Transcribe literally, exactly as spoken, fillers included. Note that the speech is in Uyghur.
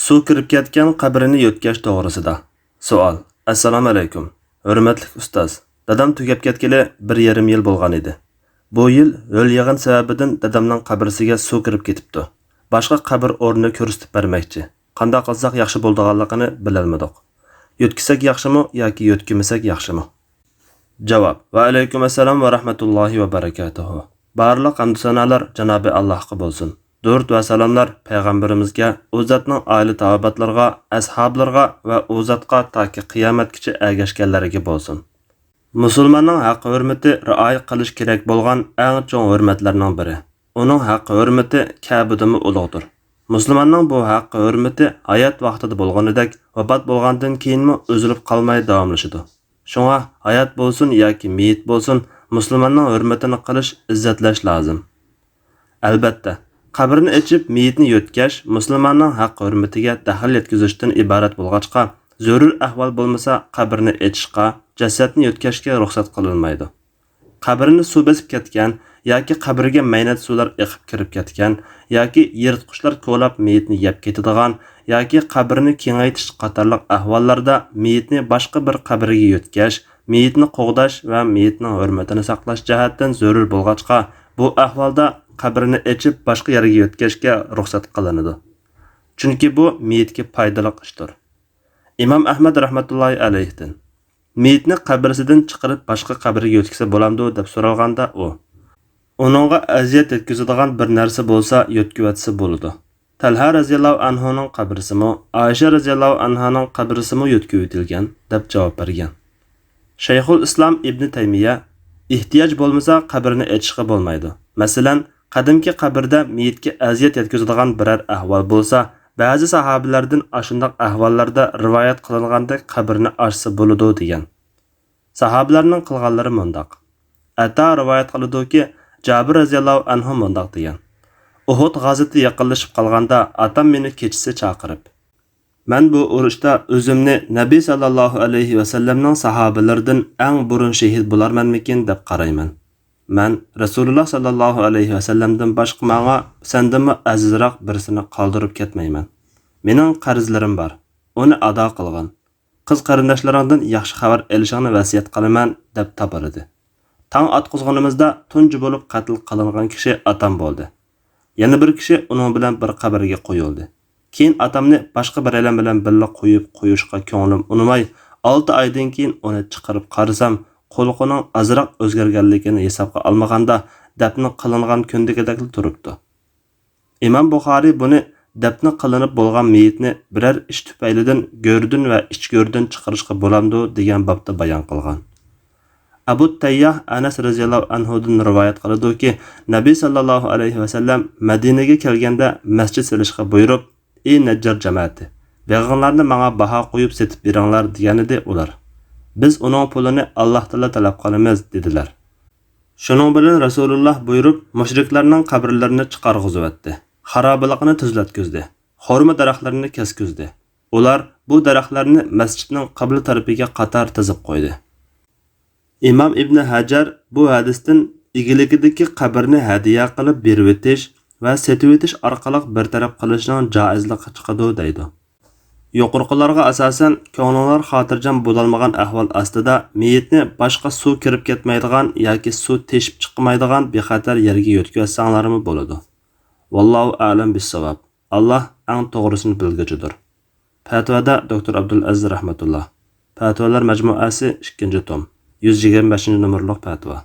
سۇ كىرىپ كەتكەن قەبرىنى يۆتكەش توغرىسىدا. سوئال. ئەسسالامۇئەلەيكۇم. ھۆرمەتلىك ئۇستاز، دادام تۈگەپ كەتكىلى بىر يېرىم يىل بولغان ئىدى. بۇ يىل ھۆل يېغىن سەۋەبىدىن دادامنىڭ قەبرىسىگە سۇ كىرىپ كېتىپتۇ. باشقا قەبرە ئورنىنى كۆرسىتىپ بەرمەكچى. قانداق قىلساق ياخشى بولىدىغانلىقىنى بىلەلمىدۇق. يۆتكىسەك ياخشىمۇ ياكى يۆتكىمىسەك ياخشىمۇ؟ جاۋاب. ۋەئەلەيكۇم ئەسسالام ۋە رەھمەتۇللاھى ۋە بەرەكاتۇھۇ. بارلىق ھەمدۇ سانالار جانابى ئاللاھقا بولسۇن. دۇرۇت ۋە سالاملار پەيغەمبىرىمىزگە، ئۇ زاتنىڭ ئائىلە تاۋابىئاتلىرىغا، ئەسھابلىرىغا ۋە ئۇ زاتقا تاكى قىيامەتكىچە ئەگەشكەنلەرگە بولسۇن. مۇسۇلماننىڭ ھەق ھۆرمىتى رىئايە قىلىش كېرەك بولغان ئەڭ چوڭ ھۆرمەتلەرنىڭ بىرى. ئۇنىڭ ھەق ھۆرمىتى كەبىدىنمۇ ئۇلۇغدۇر. مۇسۇلماننىڭ بۇ ھەق ھۆرمىتى ھايات ۋاقتىدا بولغىنىدەك، ۋاپات بولغاندىن كېيىنمۇ ئۈزۈلۈپ قالماي داۋاملىشىدۇ. شۇڭا ھايات بولسۇن ياكى مېيىت بولسۇن، مۇسۇلماننىڭ ھۆرمىتىنى قىلىش، ئىززەتلەش لازىم. ئەلبەتتە، قەبرىنى ئېچىپ مېيىتنى يۆتكەش مۇسۇلماننىڭ ھەق ھۆرمىتىگە دەخلى يەتكۈزۈشتىن ئىبارەت بولغاچقا، زۆرۈر ئەھۋال بولمىسا قەبرىنى ئېچىشقا، جەسەتنى يۆتكەشكە رۇخسەت قىلىنمايدۇ. قەبرىنى سۇ بېسىپ كەتكەن ياكى قەبرىگە مەينەت سۇلار ئېقىپ كىرىپ كەتكەن ياكى يىرتقۇچلار كولاپ مېيىتنى يەپ كېتىدىغان ياكى قەبرىنى كېڭەيتىش قاتارلىق ئەھۋاللاردا مېيىتنى باشقا بىر قەبرىگە يۆتكەش، مېيىتنى قوغداش ۋە مېيىتنىڭ ھۆرمىتىنى ساقلاش جەھەتتىن زۆرۈر بولغاچقا، بۇ ئەھۋالدا قەبرىنى ئېچىپ باشقا يەرگە يۆتكەشكە رۇخسەت قىلىنىدۇ. چۈنكى بۇ مېيىتكە پايدىلىق ئىشتۇر. ئىمام ئەھمەد رەھمەتۇللاھى ئەلەيھتىن، مېيىتنى قەبرىسىدىن چىقىرىپ باشقا قەبرىگە يۆتكىسە بولامدۇ دەپ سورالغاندا ئۇ، ئۇنىڭغا ئەزىيەت يەتكۈزىدىغان بىر نەرسە بولسا يۆتكىۋەتسە بولىدۇ. تەلھە رەزىياللاھۇ ئەنھۇنىڭ قەبرىسىمۇ، ئائىشە رەزىياللاھۇ ئەنھانىڭ قەبرىسىمۇ يۆتكىۋېتىلگەن دەپ جاۋاب بەرگەن. شەيخۇل ئىسلام ئىبنى تەيمىيە، ئېھتىياج بولمىسا قەبرىنى ئېچىشقا بولمايدۇ. مەسىلەن، قەدىمكى قەبرىدە مېيىتكە ئەزىيەت يەتكۈزىدىغان بىرەر ئەھۋال بولسا، بەزى ساھابىلەردىن ئاشۇنداق ئەھۋاللاردا رىۋايەت قىلىنغاندەك قەبرىنى ئاچسا بولىدۇ دېگەن. ساھابىلەرنىڭ قىلغانلىرى مۇنداق. ئەتا رىۋايەت قىلىدۇكى، جابىر رەزىياللاھۇ ئەنھۇ مۇنداق دېگەن. ئۇھۇد غازىتى يېقىنلىشىپ قالغاندا ئاتام مېنى كېچىسى چاقىرىپ، مەن بۇ ئۇرۇشتا ئۆزۈمنى نەبى ساللاللاھۇ ئەلەيھى ۋەسەللەمنىڭ ساھابىلىرىدىن ئەڭ بۇرۇن شېھىت بولارمەنمىكىن دەپ قارايمەن. مەن رەسۇلۇللا ساللاللاھۇ ئەلەيھى ۋەسەللەمدىن باشقا ماڭا سەندىنمۇ ئەزىزراق بىرسىنى قالدۇرۇپ كەتمەيمەن. مېنىڭ قەرزلىرىم بار. ئۇنى ئادا قىلغىن. قىز قېرىنداشلىرىڭدىن ياخشى خەۋەر ئېلىشىڭنى ۋەسىيەت قىلىمەن دەپ تاپىرىدى. تاڭ ئاتقۇزغىنىمىزدا تۇنجى بولۇپ قەتل قىلىنغان كىشى ئاتام بولدى. يەنە بىر كىشى ئۇنىڭ بىلەن بىر قەبرىگە قويۇلدى. كېيىن ئاتامنى باشقا بىرەيلەن بىلەن بىللە قويۇپ قويۇشقا كۆڭلۈم ئۇنىماي، ئالتە ئايدىن كېيىن ئۇنى چىقىرىپ قارىسام، قۇلىقىنىڭ ئازراق ئۆزگەرگەنلىكىنى ھېسابقا ئالمىغاندا، دەپنە قىلىنغان كۈندىكىدەكلا تۇرۇپتۇ. ئىمام بۇخارىي بۇنى دەپنە قىلىنىپ بولغان مېيىتنى بىرەر ئىش تۈپەيلىدىن گۆردىن ۋە ئىچ گۆردىن چىقىرىشقا بولامدۇ دېگەن بابتا بايان قىلغان. ئەبۇ تەيياھ ئەنەس رەزىياللاھۇ ئەنھۇدىن رىۋايەت قىلىدۇكى، نەبى ساللاللاھۇ ئەلەيھى ۋەسەللەم مەدىنىگە كەلگەندە مەسچىت سېلىشقا بۇيرۇپ، ئى نەججار جامائىتى، بېغىڭلارنى ماڭا باھا قويۇپ سېتىپ بېرىڭلار دېگەنىدى ئۇلار. بىز ئۇنىڭ پۇلىنى ئاللاھتىنلا تەلەپ قىلىمىز دېدىلەر. شۇنىڭ بىلەن رەسۇلۇللا بۇيرۇپ، مۇشرىكلارنىڭ قەبرىلىرىنى چىقارغۇزۇۋەتتى. خارابىلىقىنى تېزلەتكۈزدى. خورما دەرەخلىرىنى كەسكۈزدى. ئۇلار بۇ دەرەخلەرنى مەسچىتنىڭ قىبلە تەرىپىگە قاتار تىزىپ قويدى. ئىمام ئىبنى ھەجەر بۇ ھەدىستىن ئىگىلىكىدىكى قەبرىنى ھەدىيە قىلىپ بېرىۋېتىش ۋە سېتىۋېتىش ئارقىلىق بىر تەرەپ قىلىشنىڭ جائىزلىقى چىقىدۇ دەيدۇ. يۇقىرىقىلارغا ئاساسەن، كۆڭلۈڭلار خاتىرجەم بولالمىغان ئەھۋال ئاستىدا مېيىتنى باشقا سۇ كىرىپ كەتمەيدىغان ياكى سۇ تېشىپ چىقمايدىغان بىخەتەر يەرگە يۆتكىۋەتسەڭلارمۇ بولىدۇ. ۋاللاھۇ ئەلەم بىسساۋاب. ئاللاھ ئەڭ توغرىسىنى بىلگۈچىدۇر. پەتىۋادا دوكتور ئابدۇلئەزىز رەھمەتۇللا. پەتىۋالار مەجمۇئەسى، ئىككىنچى توم، يۈز يىگىرمە بەشىنچى نومۇرلۇق پەتىۋا.